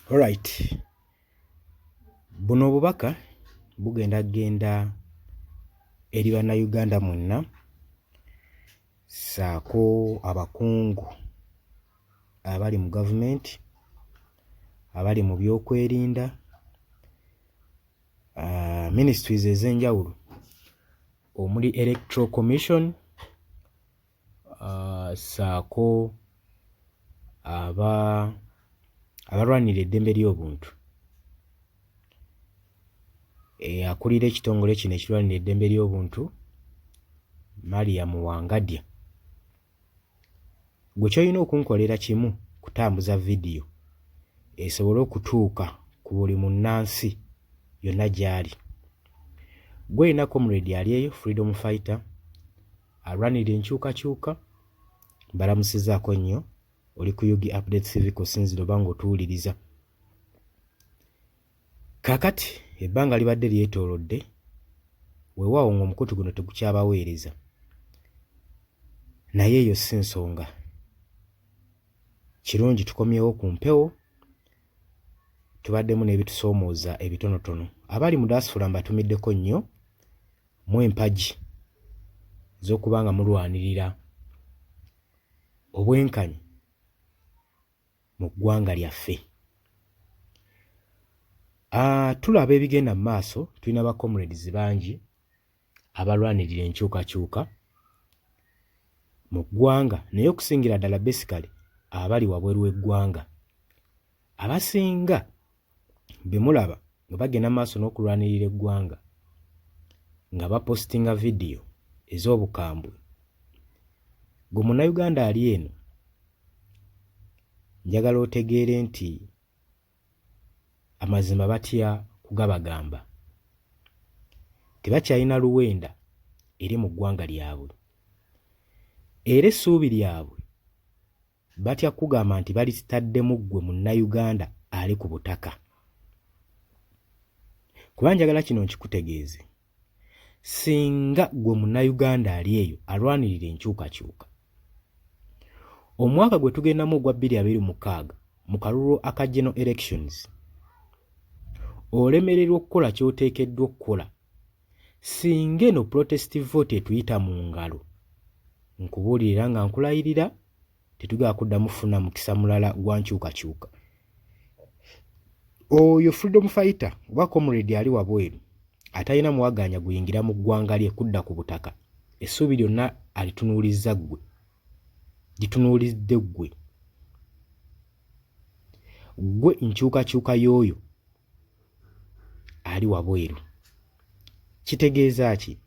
Alright, buno obubaka bugenda genda eri Bannayuganda mwenna ssaako abakungu abali mu gavumenti, abali mu byokwerinda, ministries ez'enjawulo omuli Electoral Commission, ssaako abalwanirira eddembe ly'obuntu. Akulira ekitongole kino ekirwanirira eddembe ly'obuntu, Mariam Wangadya. Ggwe ky'olina okunkolera kimu kutambuza vidiyo esobole okutuuka ku buli munnansi yonna gy'ali. Ggwe yenna comrade ali eyo freedom fighter alwanirira enkyukakyuka, mbalamusizzaako nnyo, oli ku UG Update TV kw'osinziira oba ng'otuwuliriza. Kaakati ebbanga libadde lyetoolodde, weewaawo ng'omukutu guno tegukyabaweereza, naye eyo si nsonga. Kirungi tukomyewo ku mpewo, tubaddemu n'ebitusoomooza ebitonotono. Abali mu diaspora mbatumiddeko nnyo mu empagi ez'okuba nga mulwanirira obwenkanyi mu ggwanga lyaffe. Tulaba ebigenda mu maaso, tulina ba comrades bangi abalwanirira enkyukakyuka mu ggwanga naye okusingira ddala basically abali wabweru w'eggwanga. Abasinga be mulaba nga bagenda mu maaso n'okulwanirira eggwanga nga bapositinga vidiyo ez'obukambwe, ggwe Munnayuganda ali eno njagala otegeere nti amazima batya kugabagamba. Tebakyalina luwenda eri mu ggwanga lyabwe era essuubi lyabwe batya kukugamba nti balitaddemu ggwe Munnayuganda ali ku butaka. Kuba njagala kino nkikutegeeze, singa ggwe Munnayuganda ali eyo alwanirira enkyukakyuka, omwaka gwe tugendamu ogwa 2026 mu kalulu aka general elections olemererwa okukola ky'oteekeddwa okukola, singa eno protest vote etuyita mu ngalo, nkubuulira era nga nkulayirira tetugenda kuddamu kufuna mukisa mulala gwa nkyukakyuka. Oyo freedom fighter oba comrade ali wabweru atalina muwagaanya guyingira mu ggwanga lye kudda ku butaka, essuubi lyonna alitunuulizza ggwe, litunuulidde ggwe. Ggwe nkyukakyuka y'oyo ali wabweru. Kitegeeza ki?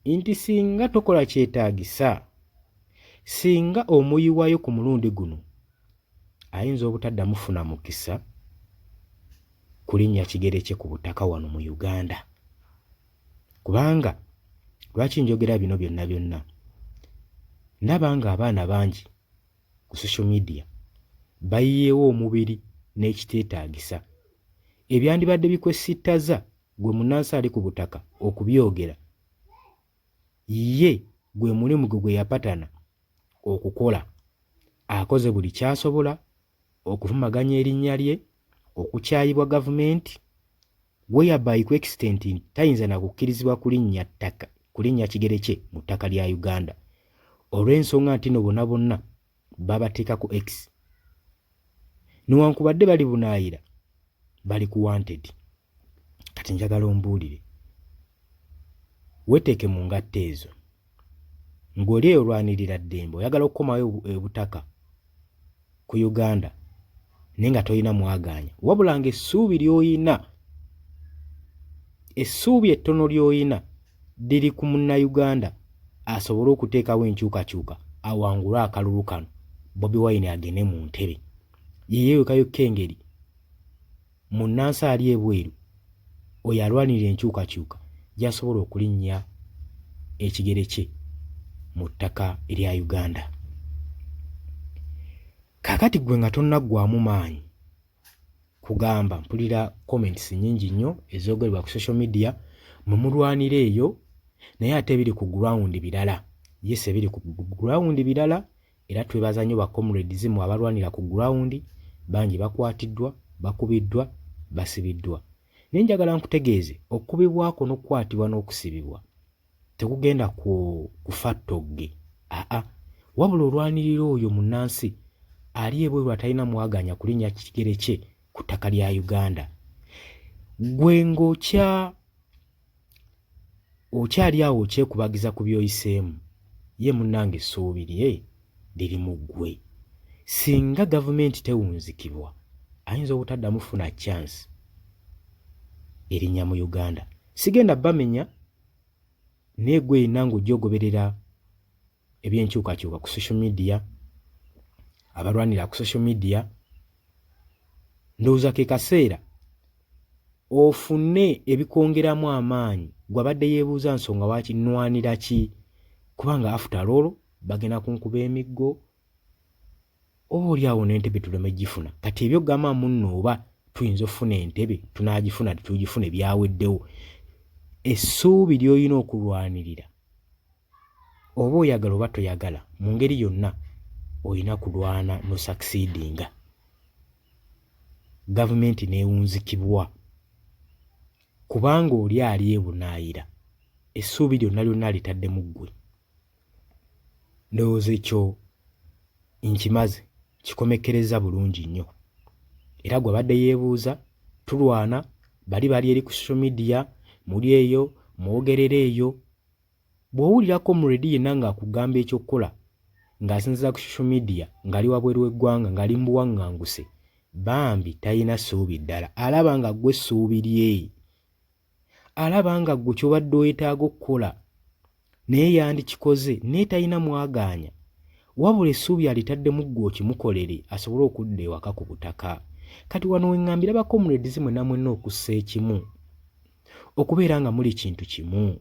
Nti singa tokola kyetaagisa, singa omuyiwayo ku mulundi guno, ayinza obutaddamu funa mukisa kulinnya kigere kye ku butaka wano mu Uganda. Kubanga lwaki njogera bino byonna byonna? Ndaba ng'abaana bangi ku social media bayiyeewo omubiri n'ekiteetaagisa ebyandibadde bikwesittaza gwe munnansi ali ku butaka okubyogera, ye gwe mulimu gwe gwe yapatana okukola. Akoze buli ky'asobola okuvumaganya erinnya lye, okukyayibwa gavumenti, whereby ku extent nti tayinza na kukkirizibwa kulinnya ttaka kulinnya kigere kye mu ttaka lya Uganda olw'ensonga nti no bonna bonna babateekako X newankubadde bali bunaayira bali ku wanted. Kati njagala ombuulire, weteeke mu ngatto ezo ng'oli eyo olwanirira ddembe, oyagala okukomawo ebutaka ku Uganda naye nga tolina mwagaanya, wabula ng'essuubi ly'oyina, essuubi ettono ly'oyina liri ku Munnayuganda asobole okuteekawo enkyukakyuka awangule akalulu kano Bobi Wine agende mu ntebe. Ye yeeweka yokka engeri munnansi ali ebweru oyo alwanirira enkyukakyuka gy'asobola okulinnya ekigere kye mu ttaka erya Uganda. Kaakati ggwe nga tonnaggwaamu maanyi kugamba, mpulira comments nnyingi nnyo ezoogerebwa ku social media, mwe mulwanira eyo naye ate ebiri ku ground birala. Yes, ebiri ku ground birala era twebaza nnyo ba comrades mwe abalwanira ku ground, bangi bakwatiddwa, Bakubiddwa, basibiddwa. Naye njagala nkutegeeze, okukubibwa kwo n'okukwatibwa n'okusibibwa tekugenda ku kufa ttogge, aa, wabula olwanirira oyo munnansi ali ebweru atalina mwaganya kulinnya kigere kye ku ttaka lya Uganda. Ggwe ng'okya okyali awo okyekubagiza ku by'oyiseemu, ye munnange essuubi lye liri mu ggwe. Singa gavumenti tewunzikibwa, ayinza obutaddamu kufuna chance erinnya mu Uganda. Sigenda bamenya, naye ggwe yenna ng'ojja ogoberera ebyenkyukakyuka ku social media, abalwanira ku social media, ndowooza ke kaseera ofune ebikwongeramu amaanyi. Gwabadde yeebuuza nsonga waki nnwanira ki, kubanga after all bagenda kunkuba emiggo, oba oli awo n'entebe tuleme gifuna. Kati ebyogamba munno oba tuyinza okufuna entebe, tunaagifuna tetugifune, byaweddewo. Essuubi ly'olina okulwanirira, oba oyagala oba toyagala, mu ngeri yonna olina kulwana n'osucceedinga, gavumenti n'ewunzikibwa, kubanga oli ali ebunaayira essuubi lyonna lyonna alitadde mu ggwe. Ndowooza ekyo nkimaze kikomekkereza bulungi nnyo. Era gwabadde yeebuuza, tulwana bali bali eri ku social media, muli eyo mwogerera eyo. Bw'owulira comrade yenna ng'akugamba ekyokukola ng'asinziira ku social media, ng'ali wabweru w'eggwanga, ng'ali mu buwaŋŋanguse, bambi talina ssuubi ddala. Alaba nga ggwe essuubi lye, alaba nga ggwe ky'obadde weetaaga okukola naye yandikikoze, naye talina mwagaanya, wabula essuubi alitaddemu ggwe okimukolere asobole okudda ewaka ku butaka. Kati wano we ŋŋambira ba comrades mwenna mwenna okussa ekimu, okubeera nga muli kintu kimu,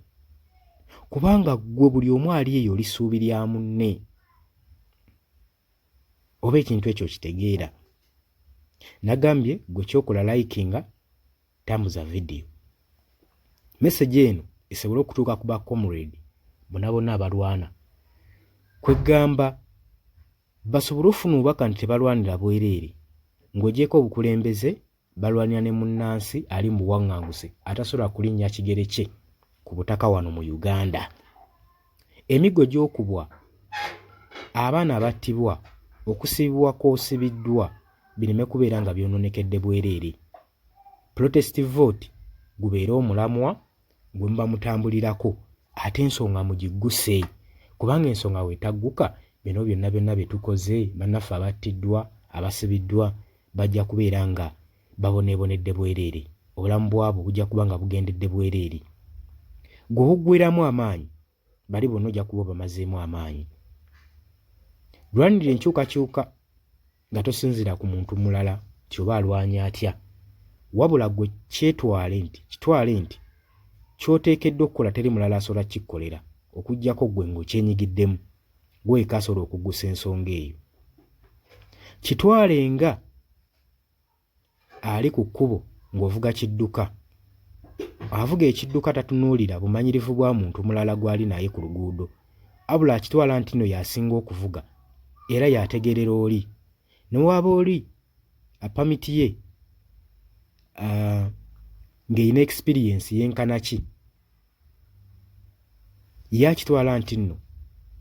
kubanga ggwe buli omu ali eyo oli ssuubi lya munne. Oba ekintu ekyo okitegeera? Nagambye gwe kyokola, likinga, tambuza vidiyo, message eno esobole okutuuka ku ba comrade bonna bonna abalwana, kwegamba basobole okufuna obubaka nti tebalwanira bwereere. Ng'ogyeko obukulembeze, balwanira ne munnansi ali mu buwaŋŋanguse atasobola kulinnya kigere kye ku butaka wano mu Uganda. Emiggo gy'okubwa, abaana abattibwa, okusibibwa kw'osibiddwa bireme kubeera nga byonoonekedde bwereere. Protest vote gubeere omulamwa gwe muba mutambulirako, ate ensonga mugigguse, kubanga ensonga bw'etagguka, bino byonna byonna bye tukoze, bannaffe abattiddwa, abasibiddwa, bajja kubeera nga baboneebonedde bwereere, obulamu bwabwe bujja kuba nga bugendedde bwereere. Gwe obuggweramu amaanyi, bali bonna ojja kuba obamazeemu amaanyi. Lwanirira enkyukakyuka nga tosinziira ku muntu mulala nti oba alwanya atya, wabula gwe kyetwale nti, kitwale nti ky'oteekeddwa okukola teri mulala asobola kukikukolera okuggyako ggwe ng'okyenyigiddemu, ggwe wekka asobola okuggusa ensonga eyo. Kitwale nga ali ku kkubo ng'ovuga kidduka. Avuga ekidduka tatunuulira bumanyirivu bwa muntu mulala gw'ali naye ku luguudo, wabula akitwala nti nno y'asinga okuvuga era y'ategeerera oli. Ne bw'aba oli pamiti ye ng'erina experience yenkana ki, ye akitwala nti nno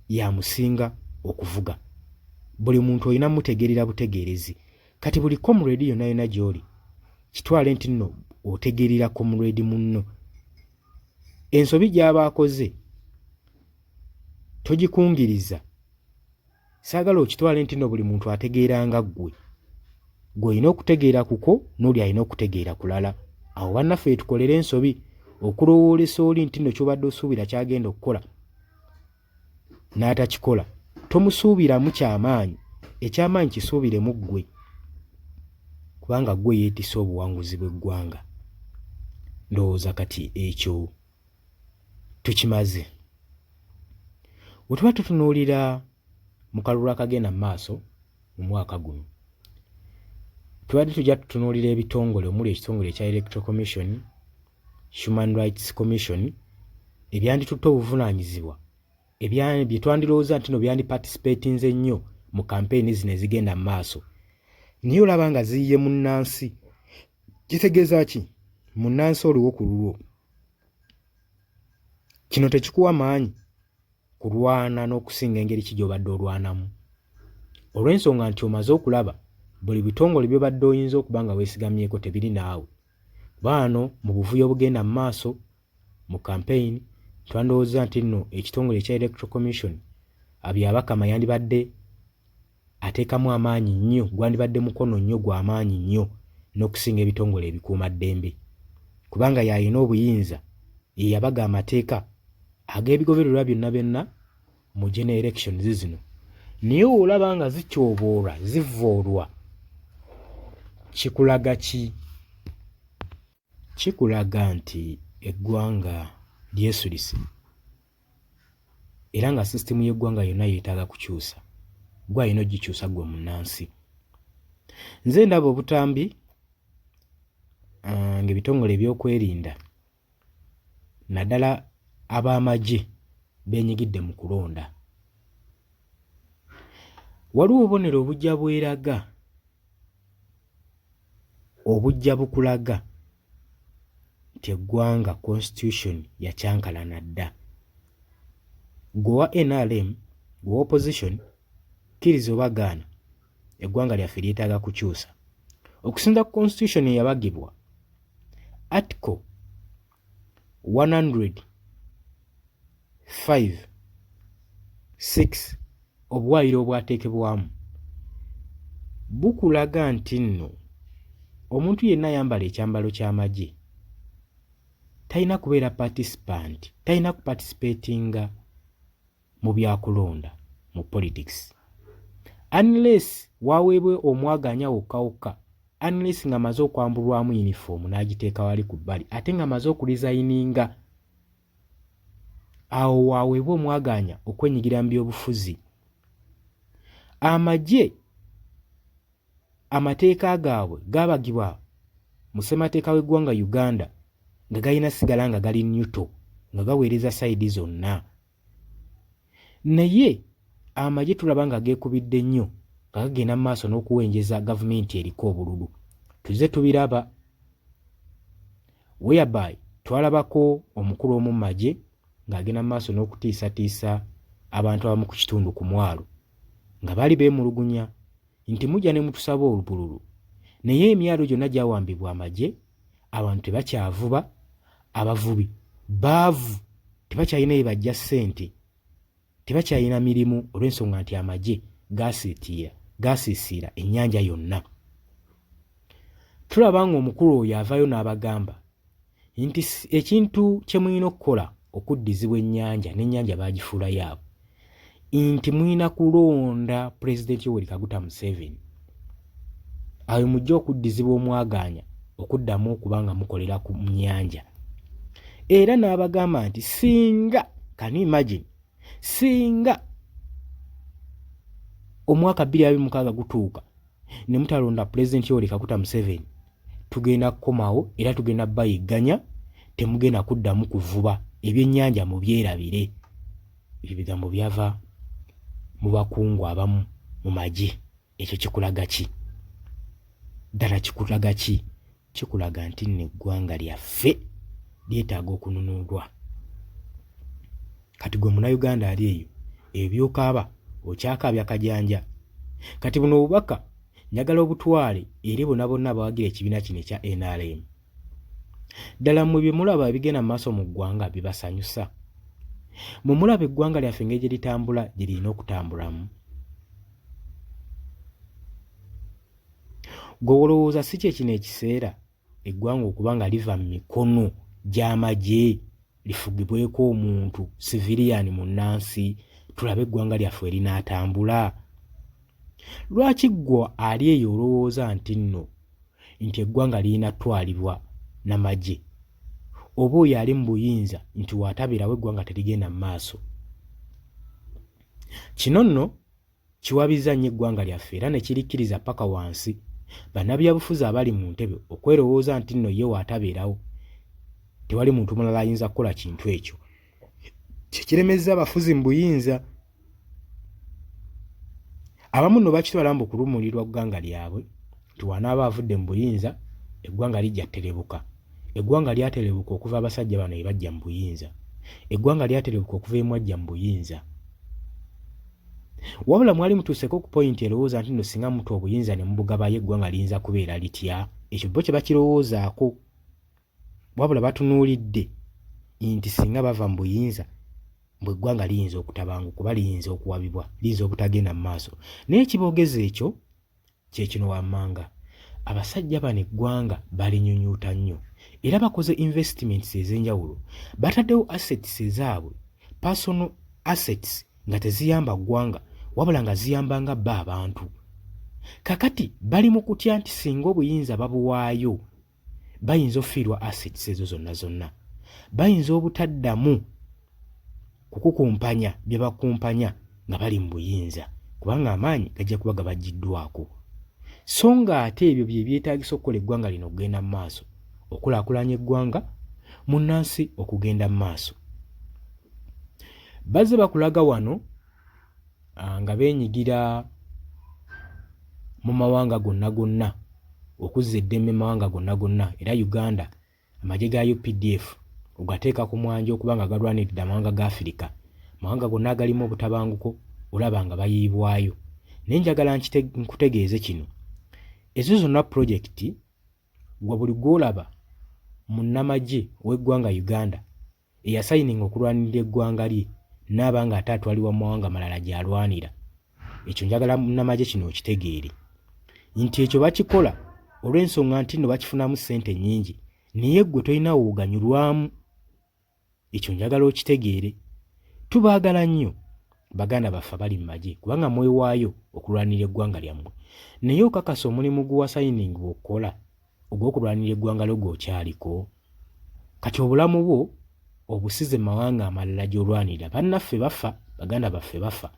y'amusinga okuvuga. Buli muntu olina mutegeerera butegeerezi. Kati buli comrade yonna yonna gy'oli, kitwale nti nno otegeerera comrade munno. Ensobi gy'aba akoze togikungiriza. Saagala okitwale nti nno buli muntu ategeera nga ggwe. Ggwe olina okutegeera kukwo, n'oli alina okutegeera kulala. Awo bannaffe wetukolera ensobi okulowoolesa oli nti nno ky'obadde osuubira ky'agenda okukola n'atakikola. Tomusuubiramu kyamaanyi, ekyamaanyi kisuubiremu ggwe, kubanga ggwe yeetisse obuwanguzi bw'eggwanga. Ndowooza kati ekyo tukimaze. Bwe tuba tutunuulira mu kalulu akagenda mu maaso mu mwaka guno, tubadde tujja tutunuulira ebitongole omuli ekitongole ekya Electoral Commission, Human Rights Commission, ebyanditutte obuvunaanyizibwa, bye twandilowooza nti no byandiparticipatinze nnyo mu kampeyini zino ezigenda mu maaso, naye olaba nga ziyiye munnansi. Kitegeeza ki? Munnansi oliwo ku lulwo. Kino tekikuwa maanyi kulwana n'okusinga engeri ki gy'obadde olwanamu, olw'ensonga nti omaze okulaba buli bitongole by'obadde oyinza okuba nga weesigamyeko tebiri naawe. Baano mu buvuyo obugenda mu maaso mu kampeyini twandowooza nti nno ekitongole ekya Electoral Commission Byabakama yandibadde ateekamu amaanyi nnyo, gwandibadde mukono nnyo gwa maanyi nnyo n'okusinga ebitongole ebikuumaddembe kubanga y'alina obuyinza, ye yabaga amateeka ag'ebigobererwa byonna byonna mu general elections zino. Naye olaba nga zityoboolwa, zivvoolwa, kikulaga ki? Kikulaga nti eggwanga lyesulise era nga sisitimu y'eggwanga yonna yeetaaga kukyusa. Ggwe alina ogikyusa ggwe munnansi. Nze ndaba obutambi ng'ebitongole ebyokwerinda naddala ab'amagye beenyigidde mu kulonda. Waliwo obubonero obujja bweraga obujja bukulaga nti eggwanga constitution yakyankalana dda. Ggwe owa nrm, ggwe owa opposition, kkiriza oba gaana, eggwanga lyaffe lyetaaga kukyusa. Okusinza ku constitution eyabagibwa, article 105 6 obuwaayiro obwateekebwamu bukulaga nti nno omuntu yenna ayambala ekyambalo ky'amagye talina kubeera participant, talina kuparticipatinga mu byakulonda mu politics unless waweebwe omwaganya wokka wokka, unless ng'amaze okwambulwamu yunifoomu n'agiteeka wali ku bbali ate ng'amaze okulizayininga, awo waweebwa omwaganya okwenyigira mu byobufuzi. Amagye amateeka gaabwe gaabagibwa mu ssemateeka w'eggwanga Uganda nga galina sigala nga gali neutral, nga gaweereza sayidi zonna. Naye amagye tulaba nga geekubidde nnyo nga gagenda mu maaso n'okuwenjeza gavumenti eriko obululu. Tuzze tubiraba whereby twalabako omukulu omu mu magye ng'agenda mu maaso n'okutiisatiisa abantu abamu ku kitundu ku mwalo nga baali beemulugunya nti mujja ne mutusaba obululu naye emyalo gyonna gyawambibwa amagye, abantu tebakyavuba, abavubi baavu, tebakyalina ye bajja ssente, tebakyalina mirimu olw'ensonga nti amagye gaasiisiira ennyanja yonna. Tulaba ng'omukulu oyo avaayo n'abagamba nti ekintu kye mulina okukola okuddizibwa ennyanja n'ennyanja baagifuula yaabwe, nti mulina kulonda Pulezidenti Yoweri Kaguta Museveni, awo mujja okuddizibwa omwagaanya okuddamu okuba nga mukolera ku nnyanja. Era n'abagamba nti singa, can you imagine, singa omwaka 2026 gutuuka ne mutalonda Pulezidenti Yoweri Kaguta Museveni, tugenda kukomawo era tugenda bayigganya, temugenda kuddamu kuvuba ebyennyanja mubyerabire. Ebyo bigambo byava mu bakungu abamu mu magye. Ekyo kikulaga ki? Ddala kikulaga ki? Kikulaga nti nno eggwanga lyaffe lyetaaga okununulwa. Kati gwe Munnayuganda ali eyo, ebyo by'okaaba okyakaabya kajanja. Kati buno obubaka njagala obutwale eri bona bonna abawagira ekibiina kino ekya nrm. Ddala mmwe bye mulaba ebigenda mu maaso mu ggwanga bibasanyusa? Mmwe mulaba eggwanga lyaffe engeri gye litambula gye lirina okutambulamu? Ggwe olowooza si kye kino ekiseera eggwanga okuba nga liva mu mikono gy'amagye lifugibweko omuntu siviriyani munnansi tulabe eggwanga lyaffe erinaatambula? Lwaki ggwe ali eyo olowooza nti nno nti eggwanga lirina ttwalibwa na magye oba oyo ali mu buyinza nti w'atabeerawo eggwanga terigenda mu maaso? Kino nno kiwabizza nnyo eggwanga lyaffe era ne kirikkiriza ppaka wansi bannabyabufuzi abali mu ntebe okwerowooza nti nno ye w'atabeerawo tewali muntu mulala ayinza kukola kintu ekyo kye kiremezza abafuzi mu buyinza. Abamu nno bakitwala mbu kulumulirwa ggwanga lyabwe nti w'anaaba avudde mu buyinza Eggwanga lijja terebuka. Eggwanga lyaterebuka okuva abasajja bano bwe bajja mu buyinza. Eggwanga lyaterebuka okuva emwajja mu buyinza. Wabula mwali mutuuseko ku poyinti erowooza nti no singa muta obuyinza ne mubugabayo eggwanga liyinza kubeera litya? Ekyo bo kye bakirowoozaako. Wabula batunuulidde nti singa bava mu buyinza mbu eggwanga liyinza okutabanguka oba liyinza okuwabibwa, liyinza obutagenda mu maaso. Naye ekiboogeza ekyo kye kino wammanga. Abasajja bano eggwanga balinyunyuuta nnyo era bakoze investments ez'enjawulo. Bataddewo assets ezaabwe, personal assets nga teziyamba ggwanga wabula nga ziyamba nga bo abantu. Kakati bali mu kutya nti singa obuyinza babuwaayo bayinza okufiirwa assets ezo zonna zonna. Bayinza obutaddamu kukukumpanya bye bakumpanya nga bali mu buyinza kubanga amaanyi gajja kuba gabaggiddwako. So ng'ate ebyo bye byetaagisa okukola eggwanga lino okugenda mu maaso, okulaakulanya eggwanga, munnansi okugenda mu maaso. Bazze bakulaga wano nga beenyigira mu mawanga gonna gonna okuzza eddembe mu mawanga gonna gonna era Uganda amagye ga UPDF ogateeka ku mwanjo okuba nga galwaniridde amawanga ga Afirika. Amawanga gonna agalimu obutabanguko olaba nga bayiibwayo. Naye njagala nkutegeeze kino, ezo zonna pulojekiti gwe buli gw'olaba munnamagye ow'eggwanga Uganda eyasayininga okulwanirira eggwanga lye n'aba ng'ate atwalibwa mu mawanga malala gy'alwanira. Ekyo njagala munnamagye kino okitegeere nti ekyo bakikola olw'ensonga nti nno bakifunamu ssente nnyingi naye ggwe tolina wooganyulwamu. Ekyo njagala okitegeere. Tubaagala nnyo baganda baffe abali mu magye kubanga mwewaayo okulwanirira eggwanga lyammwe naye okakasa omulimu gwe wasayiningibwa okukola ogw'okulwanirira eggwanga lyo gw'okyaliko? Kati obulamu bwo obusize mu mawanga amalala gy'olwanirira. Bannaffe bafa, baganda baffe bafa.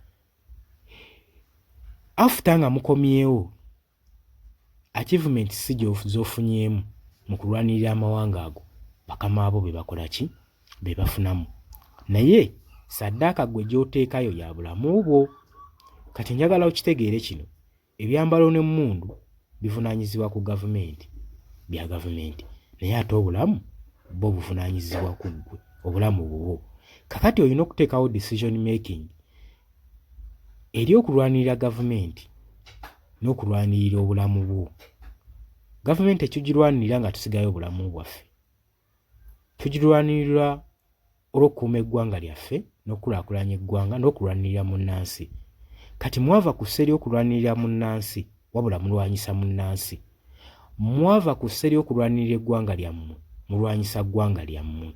After nga mukomyewo, achievement si z'ofunyeemu mu kulwanirira amawanga ago, bakama bo be bakola ki? Be bafunamu. Naye saddaaka ggwe gy'oteekayo ya bulamu bwo. Kati njagala okitegeere kino. Ebyambalo n'emmundu bivunaanyizibwa ku gavumenti, bya gavumenti, naye ate obulamu bwo buvunaanyizibwa ku ggwe, obulamu bubwo. Kakati olina okuteekawo decision making eri okulwanirira gavumenti n'okulwanirira obulamu bwo. Gavumenti tekugirwanirira nga tusigayo obulamu bwaffe. Tugirwanirira olw'okukuuma eggwanga lyaffe n'okukulaakulanya eggwanga n'okulwanirira munnansi. Kati mwava ku ssa ery'okulwanirira munnansi wabula mulwanyisa munnansi. Mwava ku ssa ery'okulwanirira eggwanga lyammwe mulwanyisa ggwanga lyammwe.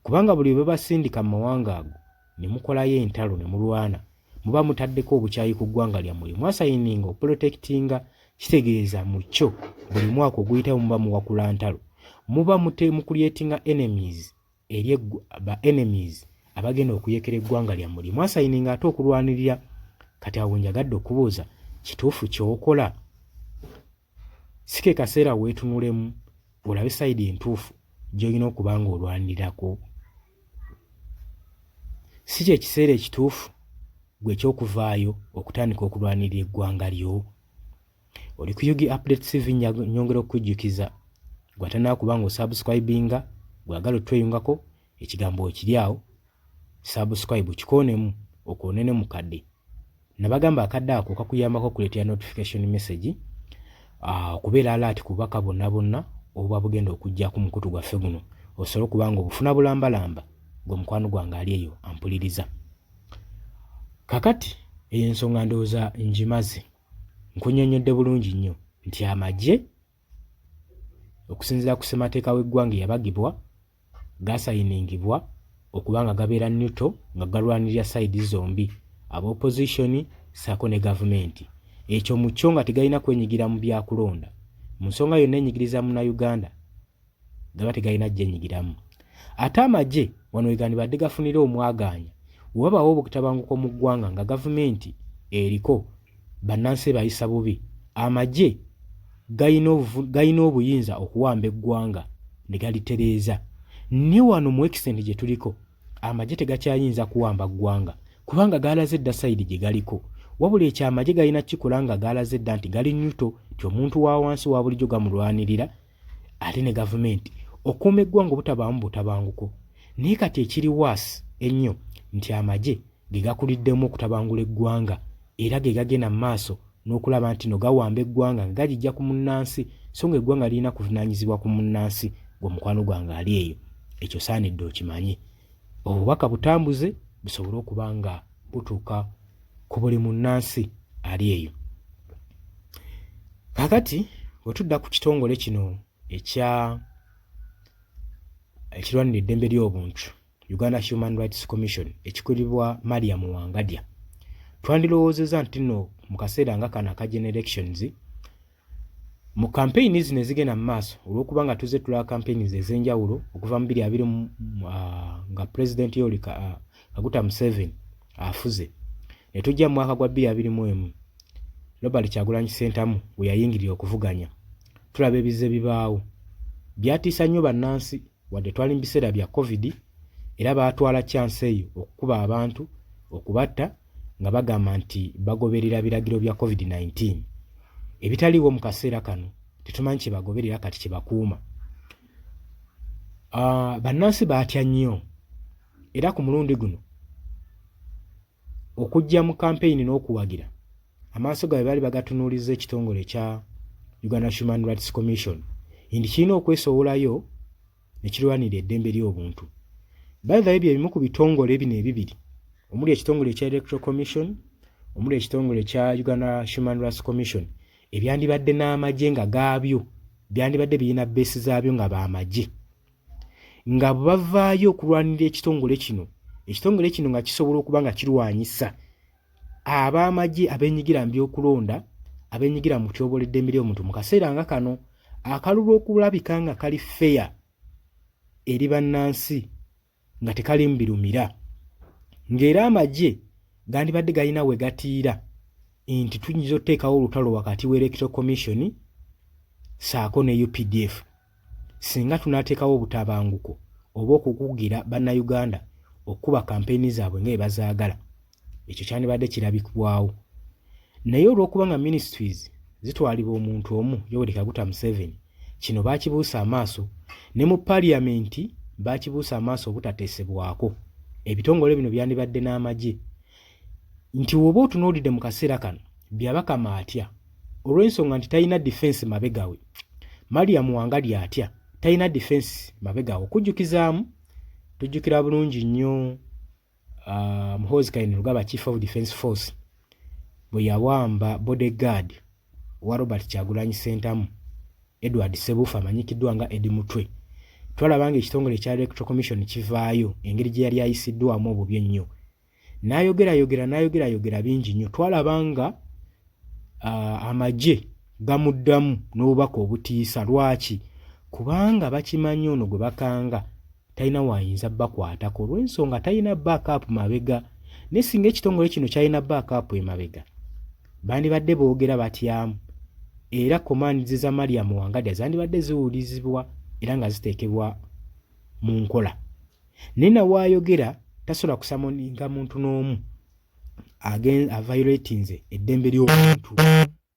Kubanga buli lwe babasindika mu mawanga ago ne mukolayo entalo ne mulwana muba mutaddeko obukyayi ku ggwanga lyammwe lye mwasayininga okupulotekitinga kitegeeza mu kyo buli mwaka oguyitawo muba muwakula ntalo muba mukulyetinga enemies eri ba enemies abagenda okuyekera eggwanga lyammwe lye mwasayininga ate okulwanirira kati awo njagadde okubuuza kituufu kyokola si ke kaseera weetunulemu olabe sayidi entuufu gy'olina okuba ng'olwanirirako si kye kiseera ekituufu gwe eky'okuvaayo okutandika okulwanirira eggwanga lyo oli ku UG Update TV nyongera okukujjukiza gwe atanakuba nga osubscribinga gwagala otweyungako ekigambo ekiri awo subscribe kikoonemu okoonene mu kadde nabagamba akadde ako kakuyambako okuleetera notification message okubeera alert ku bubaka bwonna bwonna obuba bugenda okujja ku mukutu gwaffe guno osobole okuba nga obufuna bulambalamba gwe mukwano gwange ali eyo ampuliriza kakati eyo ensonga ndowooza ngimaze nkunyonnyodde bulungi nnyo nti amagye okusinziira ku ssemateeka w'eggwanga eyabagibwa gasayiningibwa okuba nga gabeera neutral nga galwanirira sayidi zombi aba opposition ssaako ne gavumenti ekyo mu kyo nga tegalina kwenyigira mu byakulonda mu nsonga yonna enyigiriza munnayuganda gaba tegalina gyenyigiramu ate amagye wano wegandibadde gafunira omwagaanya wewabawo obutabanguko mu ggwanga nga gavumenti eriko bannansi ebayisa bubi amagye galina obuyinza okuwamba eggwanga ne galitereeza ne wano mu extent gye tuliko amagye tegakyayinza kuwamba ggwanga kubanga galaze dda sayidi gye galiko wabula ekyo amagye galina kukikola nga galaze dda nti gali nyuto nti omuntu wa wansi wa bulijjo gamulwanirira. ate ne gavumenti okuuma eggwanga obutabaamu butabanguko. Naye kati ekiri waasi ennyo nti amagye ge gakuliddemu okutabangula eggwanga era ge gagenda mu maaso n'okulaba nti no gawamba eggwanga nga galijja ku munnansi, so nga eggwanga lirina kuvunaanyizibwa ku munnansi. Gwe mukwano gwange ali eyo, ekyo saanidde okimanye. Obubaka butambuze busobole okuba nga butuuka ku buli munnansi ali eyo. Kaakati bwe tudda ku kitongole kino ekya ekirwanira eddembe ly'obuntu, Uganda Human Rights Commission, ekikulibwa Mariam Wangadya, twandirowoozezza nti nno mu kaseera nga kano aka general elections, mu kampeyini zino ezigenda mu maaso, olw'okuba nga tuzze tulaba kampeyini ez'enjawulo okuva mu 2020 nga pulezidenti Yoweri Kaguta Museveni afuze, ne tujja mu mwaka gwa 2021 Robert Kyagulanyi Ssentamu we yayingirira okuvuganya, tulaba ebizze bibaawo byatiisa nnyo bannansi. Wadde twali mu biseera bya covid, era baatwala chance eyo okukuba abantu, okubatta nga bagamba nti bagoberera biragiro bya covid-19 ebitaliiwo mu kaseera kano. Tetumanyi kye bagoberera kati kye bakuuma. Bannansi baatya nnyo, era ku mulundi guno okujja mu kampeyini n'okuwagira, amaaso gaabwe baali bagatunuuliza ekitongole ekya Uganda Human Rights Commission nti kirina okwesowolayo ne kirwanirira eddembe ly'obuntu. By the way, bye bimu ku bitongole bino ebibiri omuli ekitongole ekya Electoral Commission, omuli ekitongole ekya Uganda Human Rights Commission, ebyandibadde n'amagye nga gaabyo, byandibadde birina base zaabyo nga bamagye, nga bavaayo okulwanirira ekitongole kino, ekitongole kino nga kisobola okuba nga kirwanyisa ab'amagye abenyigira mu byokulonda, abenyigira mu kutyobola eddembe ly'omuntu mu kaseera nga kano akalulu okulabika nga kali fair eri bannansi, nga tekalimu birumira, ng'era amagye gandibadde galina we gatiira nti tuyinza okuteekawo olutalo wakati w'Electoral Commission saako ne UPDF singa tunaateekawo obutabanguko oba okukugira bannayuganda okukuba kampeyini zaabwe nga ebazaagala. Ekyo kyandibadde kirabikibwawo, naye olw'okuba nga ministries zitwalibwa omuntu omu, Yoweri Kaguta Museveni, kino baakibuusa amaaso. Ne mu paliyamenti baakibuusa amaaso obutateesebwako. Ebitongole bino byandibadde n'amagye nti woba otunuulidde mu kaseera kano Byabakama atya olw'ensonga nti talina defense mabega we. Mariam Wangadya atya, talina defense mabega we. Okujjukizaamu, tujjukira bulungi nnyo Muhoozi Kainerugaba, Chief of Defense Force, bwe yawamba bodyguard wa Robert Kyagulanyi Ssentamu, Edward Sebuufu amanyikiddwa nga Eddie Mutwe, twalaba nga ekitongole ekya Electoral Commission kivaayo engeri gye yali ayisiddwamu obubi ennyo, n'ayogerayogera n'ayogerayogera bingi nnyo. Twalaba nga amagye gamuddamu n'obubaka obutiisa. Lwaki? Kubanga bakimanyi ono gwe bakanga talina waayinza bakwatako olw'ensonga talina backup mabega. Naye singa ekitongole kino kyalina backup emabega, bandibadde boogera batyamu, era commands za Mariam Wangadya zandibadde ziwulizibwa era nga ziteekebwa mu nkola. Naye nawaayogera tasobola kusummoninga muntu n'omu aviolatinze eddembe ly'obuntu.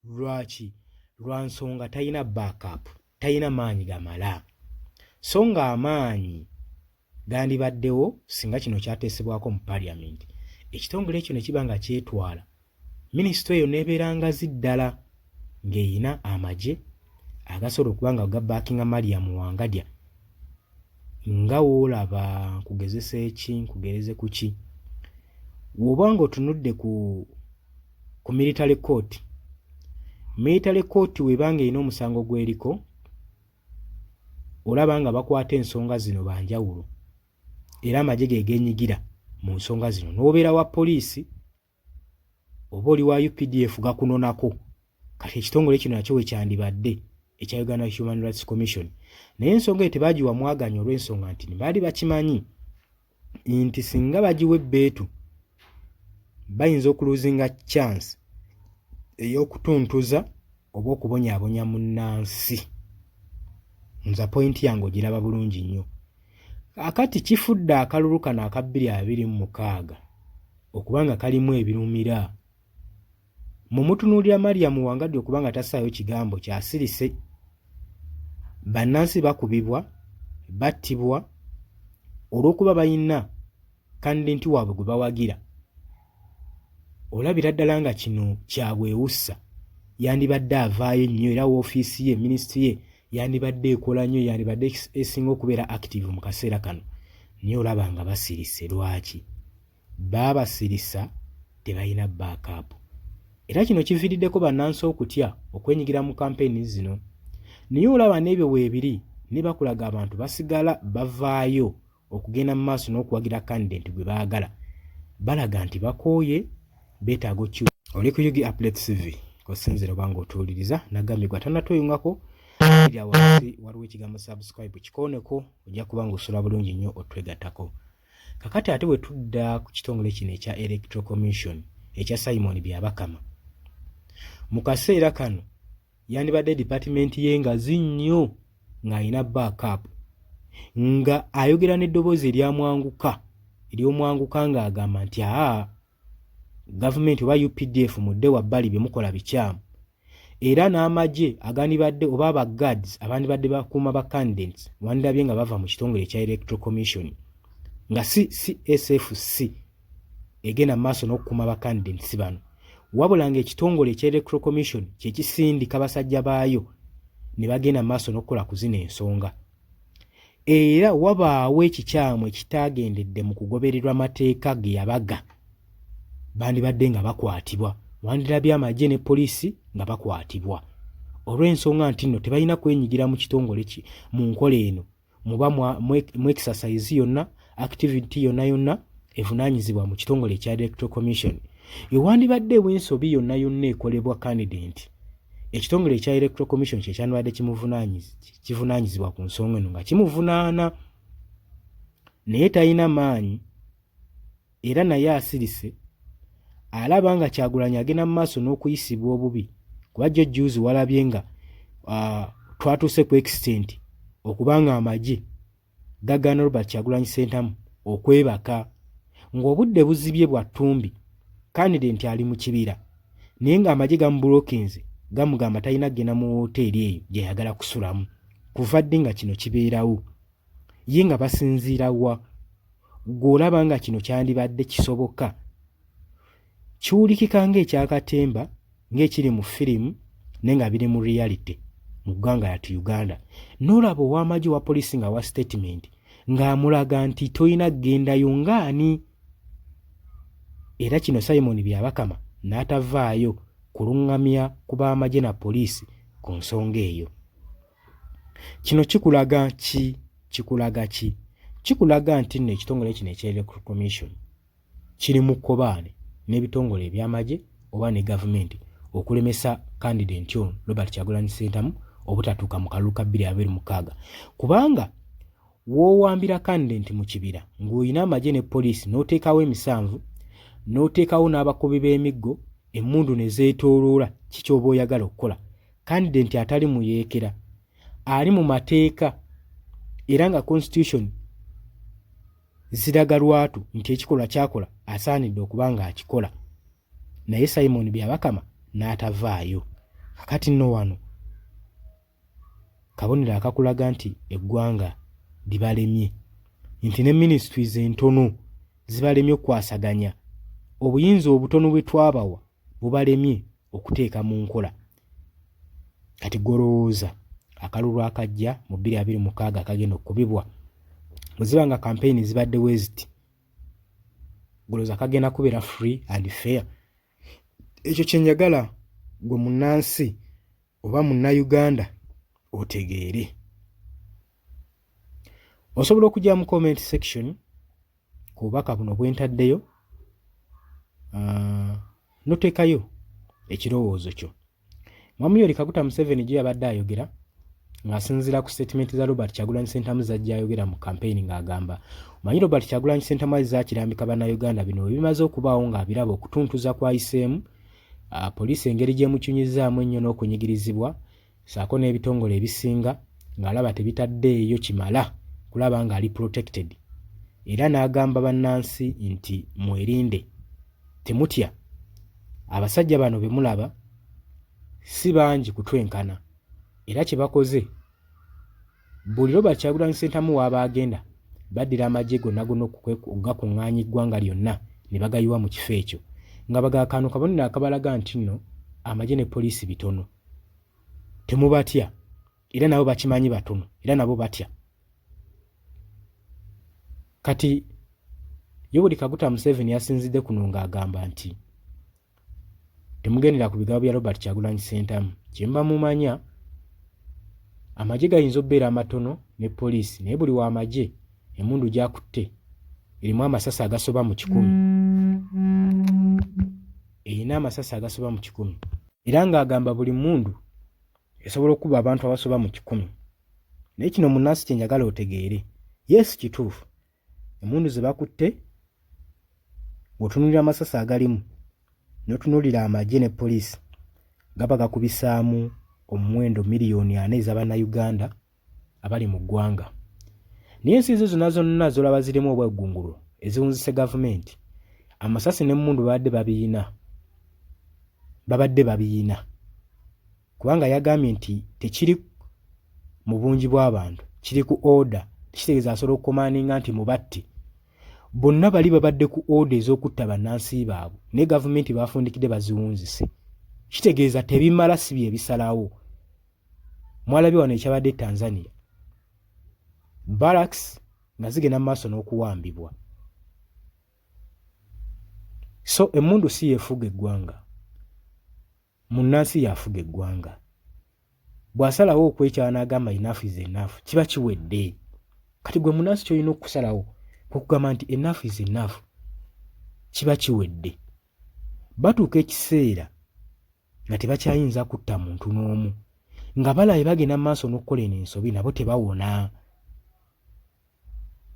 Lwaki? Lwa nsonga talina backup, talina maanyi gamala, so nga amaanyi gandibaddewo singa kino kyateesebwako mu parliament, ekitongole ekyo ne kiba nga kyetwala minisitule eyo n'ebeera ngazi ddala ng'eyina amagye agasobola okuba nga gabackinga Mariam Wangadya. Nga woolaba nkugezesa eki, nkugereze ku ki, woba ng'otunudde ku military court, military court weba ng'erina omusango gweriko, olaba nga bakwata ensonga zino banjawulo, era amagye ge genyigira mu nsonga zino. N'obeera wa poliisi oba oli wa UPDF, gakunonako. Kati ekitongole kino nakyo wekyandibadde ekya Uganda Human Rights Commission, naye ensonga eyo tebagiwa mwaganya olw'ensonga nti baali bakimanyi nti singa bagiwa ebbeetu bayinza okulosinga chance ey'okutuntuza oba okubonyaabonya munnansi. Nza point yange ogiraba bulungi nnyo. Akati kifudde akalulu kano aka 2026 okuba nga kalimu ebirumira. Mumutunuulira Mariam Wangadya okuba nga tassaayo kigambo kyasirise. Bannansi bakubibwa, battibwa olw'okuba balina kandidenti waabwe gwe bawagira. Olabira ddala nga kino kyabwewussa. Yandibadde avaayo nnyo era woofiisi ye, minisitule ye yandibadde ekola nnyo, yandibadde esinga okubeera active mu kaseera kano, naye olaba nga basirise. Lwaki baabasirisa? Tebalina backup. Era kino kiviiriddeko bannansi okutya okwenyigira mu kampeyini zino. Naye olaba n'ebyo weebiri ne bakulaga abantu basigala bavaayo okugenda mu maaso n'okuwagira kandidenti gwe baagala. Balaga nti bakooye, beetaaga okyu. Oli ku UG Update TV osinzira oba ng'otuwuliriza. Nagambye gwe atanatweyungako, erya wansi waliwo ekigambo subscribe, kikooneko, ojja kuba ng'osula bulungi nnyo otwegattako. Kakati ate bwe tudda ku kitongole kino ekya Electoral Commission ekya Simon Byabakama, mu kaseera kano yandibadde dipatimenti ye ngazi nnyo, ng'alina backup, nga ayogera n'eddoboozi eryamwanguka ery'omwanguka, ng'agamba nti aa, gavumenti oba UPDF, mudde wabbali, bye mukola bikyamu. Era n'amagye agandibadde oba aba guards abandibadde bakuuma ba candidates wandirabye nga bava mu kitongole ekya Electoral Commission, nga si CSFC egenda mu maaso n'okukuuma ba candidates bano, wabula ng'ekitongole ekya Electoral Commission kyekisindika basajja baayo ne bagenda mu maaso n'okukola ku zino ensonga. Era wabaawo ekikyamu ekitaagendedde mu kugobererwa mateeka ge yabaga, bandibadde nga bakwatibwa. Wandirabye amagye ne poliisi nga bakwatibwa olw'ensonga nti nno tebalina kwenyigira mu kitongole ki mu nkola eno muba mu exercise yonna, activity yonna yonna evunaanyizibwa mu kitongole ekya Electoral Commission. Ewandibaddewo ensobi yonna yonna ekolebwa candidate, ekitongole ekya Electoral Commission kyekyandibadde kivunaanyizibwa ku nsonga eno nga kimuvunaana, naye talina maanyi era naye asirise. Alaba nga Kyagulanyi agenda mu maaso n'okuyisibwa obubi, kuba jjo juzi walabye nga twatuuse ku extent okubanga amagye gagaana Robert Kyagulanyi Ssentamu okwebaka ng'obudde buzibye bwa ttumbi, candidate ali mu kibira, naye ng'amagye gamubulokinze, gamugamba talina kugenda mu woteeri eyo gyeyagala kusulamu. Kuva ddi nga kino kibeerawo? Ye nga basinziira wa? Ggwe olaba nga kino kyandibadde kisoboka? Kiwulikika ng'ekyakatemba, ng'ekiri mu firimu, naye nga biri mu reality mu ggwanga yatu Uganda. N'olaba ow'amagye wa poliisi nga wa statement ng'amulaga nti tolina kgendayo ng'ani. Era kino Simon Byabakama n'atavaayo kuluŋŋamya ku b'amagye na poliisi ku nsonga eyo. Kino kikulaga ki? Kikulaga ki? Kikulaga nti nno ekitongole kino ekya Electoral Commission kiri mu kkobaane n'ebitongole eby'amagye oba ne gavumenti okulemesa kandidenti ono Robert Kyagulanyi Ssentamu obutatuuka mu kalulu ka 2026, kubanga w'owambira kandidenti mu kibira ng'olina amagye ne poliisi, n'oteekawo emisanvu, n'oteekawo n'abakubi b'emiggo, emmundu ne zeetooloola, ki ky'oba oyagala okukola? Kandidenti atali muyeekera, ali mu mateeka, era nga constitution ziraga lwatu nti ekikolwa kyakola asaanidde okuba ng'akikola, naye Simon Byabakama n'atavaayo. Kakati nno wano kabonero akakulaga nti eggwanga libalemye, nti ne ministries entono zibalemye okukwasaganya obuyinza obutono bwe twabawa, bubalemye okuteeka mu nkola. Kati golowooza akalulu akajja mu 2026 akagenda okukubibwa, bwe ziba nga kampeyini zibadde weziti, golowooza kagenda kubeera free and fair? Ekyo kyenjagala gwe munnansi oba munnayuganda otegeere. Osobola okujja mu comment section ku bubaka buno bwentaddeyo, noteekayo ekirowoozo kyo. Mwami Yoweri Kaguta Museveni gye yabadde ayogera ng'asinziira ku statement za Robert Kyagulanyi Ssentamu zajja ayogera mu campaign, ng'agamba, omanyi Robert Kyagulanyi Ssentamu azze akirambika Bannayuganda bino bwe bimaze okubaawo, ng'abiraba okutuntuza kwayiseemu, poliisi engeri gy'emucunyizaamu ennyo n'okunyigirizibwa, saako n'ebitongole ebisinga ng'alaba tebitaddeeyo kimala kulaba ng'ali protected. Era n'agamba bannansi nti mwerinde, temutya, abasajja bano be mulaba si bangi kutwenkana, era kye bakoze. Buli Robert Kyagulanyi Ssentamu w'aba agenda, baddira amagye gonna gonna okugakuŋŋaanya eggwanga lyonna ne bagayiwa mu kifo ekyo nga bagamba kano kabonero akabalaga nti nno amagye ne poliisi bitono temubatya era nabo bakimanyi batono era nabo batya. Kati Yoweri Kaguta Museveni yasinzidde kuno ng'agamba nti Temugendera ku bigambo bya Robert Kyagulanyi Ssentamu. Kye muba mumanya, amagye gayinza okubeera amatono ne poliisi naye buli w'amagye emmundu gy'akutte erimu amasasi agasoba mu kikumi. Erina amasasi agasoba mu kikumi. Era ng'agamba buli mmundu esobola okukuba abantu abasoba mu kikumi. Naye kino munnansi kye njagala otegeere. Yes kituufu. Emmundu ze bakutte bw'otunuulira amasasi agalimu n'otunuulira amagye ne poliisi gaba gakubisaamu omuwendo miriyoni ana eza Bannayuganda abali mu ggwanga. Naye ensi ezo zonna zonna z'olaba zirimu obwegungulo eziwunzise gavumenti, amasasi n'emmundu babadde babiyina babadde babiyina. Kubanga yagambye nti tekiri mu bungi bw'abantu kiri ku order, tekitegeeza asobola okukomandinga nti mubatte. Bonna bali babadde ku order ez'okutta bannansi baabwe naye gavumenti baafundikidde baziwunzise. Kitegeeza tebimala si bye bisalawo. Mwalabye wano ekyabadde e Tanzania, barracks nga zigenda mu maaso n'okuwambibwa. So emmundu si yeefuga eggwanga. Munnansi y'afuga eggwanga. Bw'asalawo okwekyawa n'agamba enough is enough, kiba kiwedde. Kati gwe munnansi ky'olina okusalawo kwe kugamba nti enough is enough, kiba kiwedde. Batuuka ekiseera nga tebakyayinza kutta muntu n'omu, nga balabye bagenda mu maaso n'okukola eno ensobi nabo tebawona.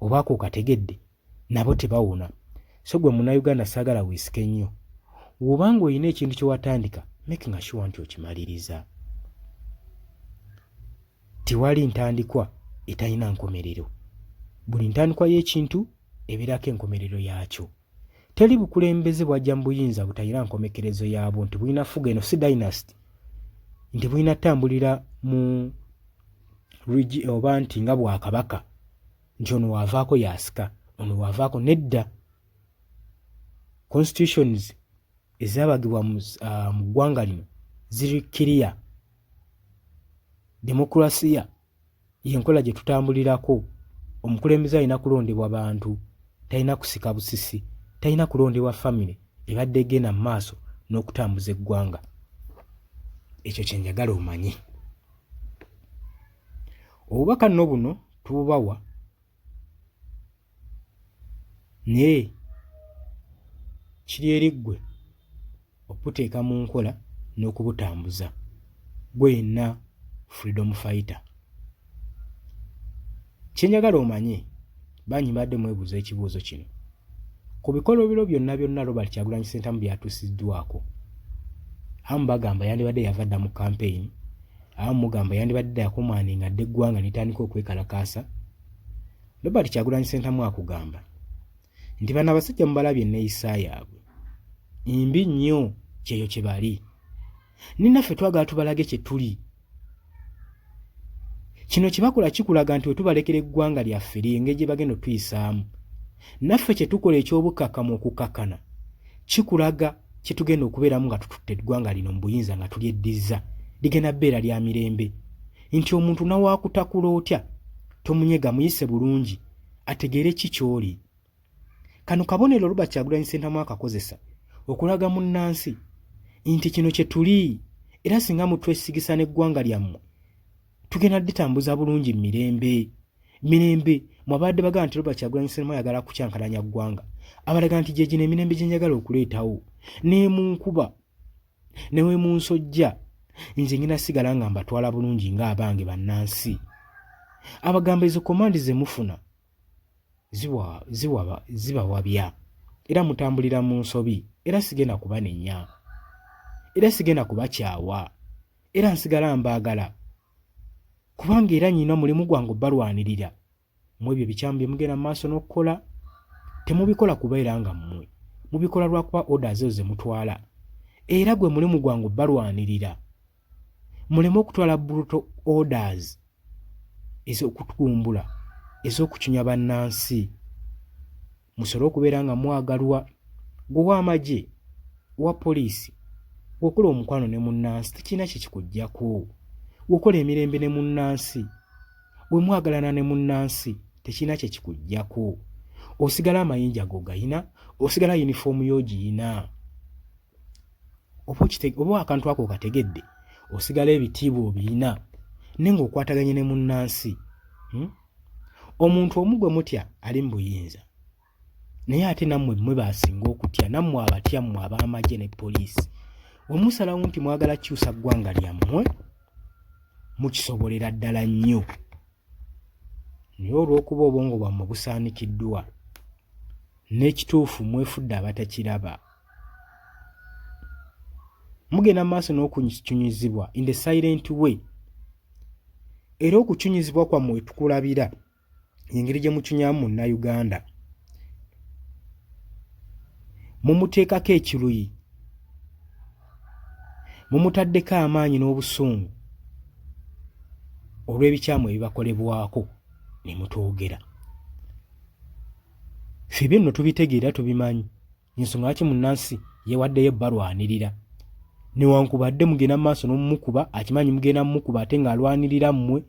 Oba ako okategedde nabo tebawona. So gwe munnayuganda saagala weesike nnyo. Woba ng'olina ekintu kye watandika making sure nti okimaliriza. Tewali ntandikwa etalina nkomerero. Buli ntandikwa y'ekintu ebeerako enkomerero yaakyo. Teri bukulembeze bwajja mu buyinza butalina nkomekerezo yaabwo nti bulina fuga eno si dynasty nti bulina tambulira mu oba nti nga bwakabaka nti ono wavaako yasika ono wavaako nedda. Constitutions ezabagibwa mu ggwanga lino ziri clear. Demokulasiya y'enkola gye tutambulirako. Omukulembeze alina kulondebwa bantu, talina kusika busisi, talina kulondebwa famire ebadde egenda mu maaso n'okutambuza eggwanga. Ekyo kye njagala omanye. Obubaka nno buno tububawa naye kiri eri ggwe okubuteeka mu nkola n'okubutambuza. Ggwe yenna freedom fighter. Kye njagala omanye, bangi mbadde mwebuuza ekibuuzo kino. Ku bikolobero byonna byonna Robert Kyagulanyi Ssentamu by'atuusiddwako, abamu bagamba yandibadde yava dda mu kampeyini, abamu mugamba yandibadde dda yakomaaninga dda eggwanga ne litandika okwekalakaasa. Robert Kyagulanyi Ssentamu akugamba nti bano abasajja mubalabye enneeyisa yaabwe mbi nnyo, kyeyo kye bali. Ninaffe twagala tubalage kye tuli. Kino kye bakola kikulaga nti wetubalekera eggwanga lyaffe ly'engeri gye bagenda otuyisaamu. Naffe kye tukola eky'obukkakkamu okukkakkana kikulaga kye tugenda okubeeramu nga tututte eggwanga lino mu buyinza nga tulyeddizza. Ligenda beera lya mirembe. Nti omuntu nawaakutakula otya tomunyega, muyise bulungi ategeere ki ky'oli. Kano kabonero Robert Kyagulanyi Ssentamu akakozesa okulaga munnansi nti kino kye tuli era singa mutwesigisa n'eggwanga lyammwe tugenda ditambuza bulungi mirembe mirembe. Mwabadde bagamba nti Robert Kyagulanyi Ssentamu ayagala kukyankalanya ggwanga, abalaga nti gye gino emirembe gye njagala okuleetawo n'emunkuba ne we munsojja nze ngenda sigala nga mbatwala bulungi ng'abange bannansi. Abagamba ezo komandi ze mufuna zibawabya era mutambulira mu nsobi era sigenda kubanenya era sigenda kubakyawa era nsigala mbaagala kubanga era nyina omulimu gwange obalwanirira mu ebyo ebikyamu bye mugenda mu maaso n'okukola. Temubikola kubeera nga mmwe mubikola lwakuba orders ezo ze mutwala era gwe mulimu gwange obalwanirira muleme okutwala brutal orders. ez'okutugumbula, ez'okucunya bannansi, musobole okubeera nga mwagalwa. Gwe ow'amagye, owa poliisi, bw'okola omukwano ne munnansi tekirina kye kikuggyako. Bw'okola emirembe ne munnansi, bwe mwagalana ne munnansi tekirina kye kikuggyako. Osigala amayinja go gayina, osigala yunifoomu yo ogiyina. Oba akantu ako okategedde, osigala ebitiibwa obiyina naye ng'okwataganye ne munnansi. Omuntu omu gwe mutya ali mu buyinza, naye ate nammwe mmwe baasinga okutya, nammwe abatya mmwe ab'amagye ne poliisi. Bwe musalawo nti mwagala kukyusa ggwanga lyammwe, mukisobolera ddala nnyo, naye olw'okuba obwongo bwammwe busaanikiddwa n'ekituufu mwefudde abatakiraba, mugenda mu maaso n'okucunyizibwa in the silent way. Era okucunyizibwa kwammwe we tukulabira engeri gye mucunyamu Munnayuganda, mumuteekako ekiruyi, mumutaddeko amaanyi n'obusungu olw'ebikyamu ebibakolebwako ne mutwogera. Ffe ebyo nno tubitegeera, tubimanyi. Ensonga lwaki munnansi yeewaddeyo balwanirira, newankubadde mugenda mu maaso n'omumukuba, akimanyi mugenda mumukuba, ate ng'alwanirira mmwe,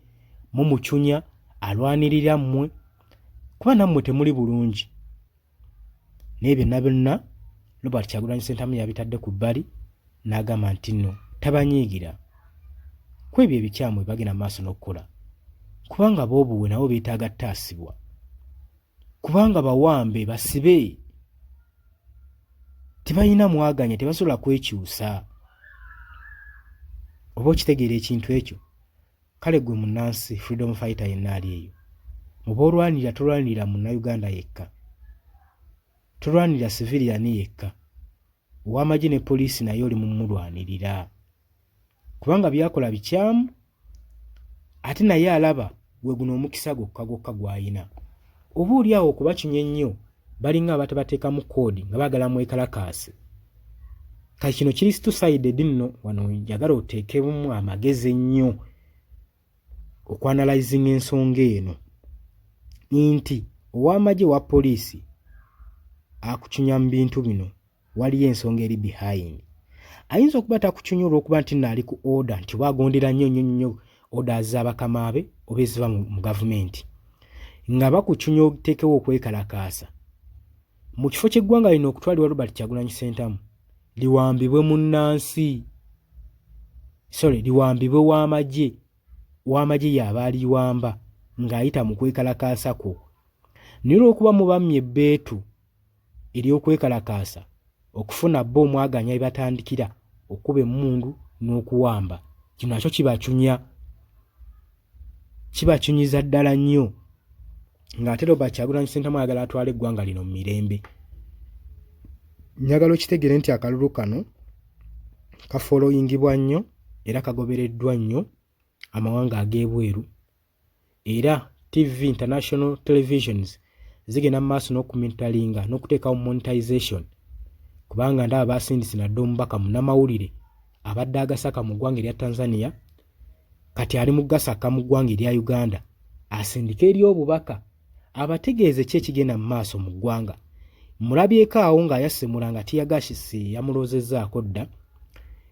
mumucunya alwanirira mmwe, kuba nammwe temuli bulungi. Naye byonna byonna Robert Kyagulanyi Ssentamu yabitadde ku bbali n'agamba nti nno tabanyiigira ku ebyo ebikyamu bye bagenda mu maaso n'okukola, kubanga boobuwe nabo beetaaga ttaasibwa, kubanga bawambe basibe tebalina mwaganya, tebasobola kwekyusa. Oba okitegeera ekintu ekyo? Kale gwe munnansi freedom fighter yenna ali eyo, muba olwanirira, tolwanirira Munnayuganda yekka, tolwanirira civilian yekka, ow'amagye ne poliisi naye oli mumulwanirira, kubanga byakola bikyamu, ate naye alaba gwe guno omukisa gwokka gwokka gw'alina. Oba oli awo okubacunya ennyo, balinga abatabateekamu koodi nga baagala mwekalakaase. Kati kino kiri two sided nno, wano njagala oteekemu amagezi ennyo okwanalizinga ensonga eno, nti ow'amagye wa poliisi akucunya mu bintu bino, waliyo ensonga eri behind. Ayinza okuba takucunya olw'okuba nti nno ali ku order, nti oba agondera nnyo nnyo nnyo orders z'abakama be oba eziva mu gavumenti, nga bakucunya oteekewo okwekalakaasa mu kifo ky'eggwanga lino okutwalibwa Robert Kyagulanyi Ssentamu liwambibwe munnansi, sorry, liwambibwe w'amagye, w'amagye y'aba aliwamba ng'ayita mu kwekalakaasa kwo. Naye olw'okuba mubammye ebbeetu ery'okwekalakaasa okufuna bo omwaganya we batandikira okukuba emmundu n'okuwamba, kino nakyo kibacunya, kibacunyizza ddala nnyo, ng'ate Robert Kyagulanyi Ssentamu ayagala atwale eggwanga lino mu mirembe. Njagala okitegeere nti akalulu kano kafollowingibwa nnyo era kagobereddwa nnyo amawanga ag'ebweru, era TV, international televisions zigenda mu maaso n'okumitalinga n'okuteekawo monetization, kubanga ndaba basindise nadde omubaka munnamawulire abadde agasaka mu ggwanga erya Tanzania, kati ali mu gasaka mu ggwanga erya Uganda, asindike eri obubaka abategeeze ki ekigenda mu maaso mu ggwanga. Mulabyeko awo ng'ayasemula nga tiyagashisi yamuloozezzaako dda,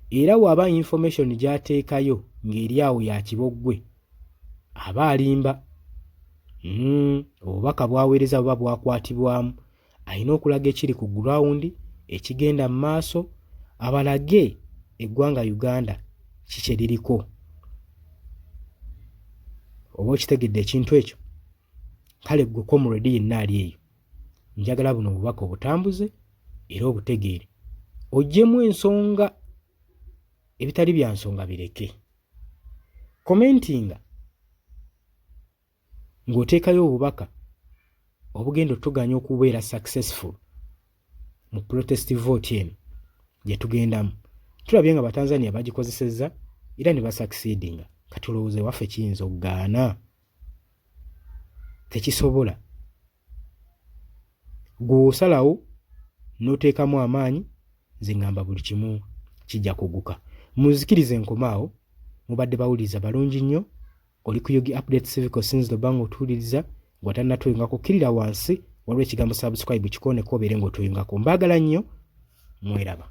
era waba information gy'ateekayo ng'eri awo ya kiboggwe, aba alimba. Obubaka bw'aweereza buba bwakwatibwamu, alina okulaga ekiri ku ground, ekigenda mu maaso, abalage eggwanga Uganda ki kye liriko. Oba okitegedde ekintu ekyo? Kale ggwe comrade yenna ali eyo, njagala buno obubaka obutambuze era obutegeere, oggyemu ensonga, ebitali bya nsonga bireke. Commentinga ng'oteekayo obubaka obugenda otuganya okubeera successful mu protest vote eno gye tugendamu. Tulabye nga Batanzania bagikozesezza era ne basucceedinga, kati olowooza ewaffe kiyinza okugaana? Tekisobola. Gwe osalawo n'oteekamu amaanyi, nze ngamba buli kimu kijja kuguka. Munzikirize nkomaawo, mubadde bawuliriza balungi nnyo. Oli ku Yugi Update Civic, osinzira obba nga otuwuliriza ng'otannatuyungako, kkirira wansi waliwo ekigambo subscribe, kikooneko obeere ng'otuyungako. Mbaagala nnyo, mweraba.